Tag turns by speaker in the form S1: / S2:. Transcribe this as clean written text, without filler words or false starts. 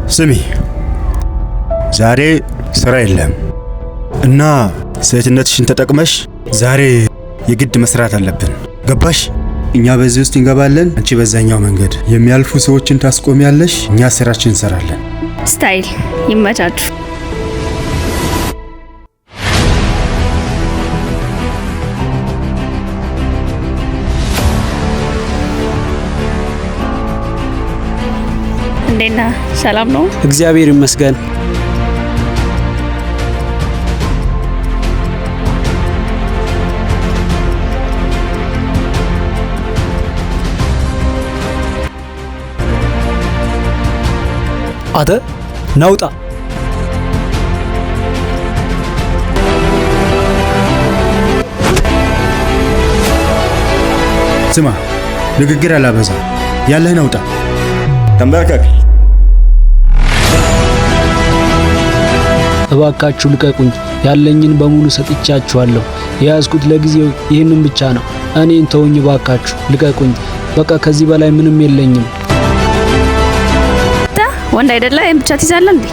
S1: ስሚ፣ ዛሬ ስራ የለም እና ሴትነትሽን ተጠቅመሽ ዛሬ የግድ መስራት አለብን። ገባሽ? እኛ በዚህ ውስጥ እንገባለን፣ አንቺ በዛኛው መንገድ የሚያልፉ ሰዎችን ታስቆሚያለሽ። እኛ ስራችን እንሰራለን።
S2: Style ይመቻችሁ። እንዴት ነህ? ሰላም ነው?
S3: እግዚአብሔር ይመስገን። አተ ናውጣ።
S1: ስማ፣ ንግግር አላበዛ፣ ያለህን አውጣ።
S4: ተንበርከክ።
S3: እባካችሁ ልቀቁኝ። ያለኝን በሙሉ ሰጥቻችኋለሁ። የያዝኩት ለጊዜው ይህንን ብቻ ነው። እኔን ተውኝ እባካችሁ፣ ልቀቁኝ። በቃ ከዚህ በላይ ምንም የለኝም።
S2: ወንድ አይደለ? ይሄን ብቻ ትይዛለህ እንዴ?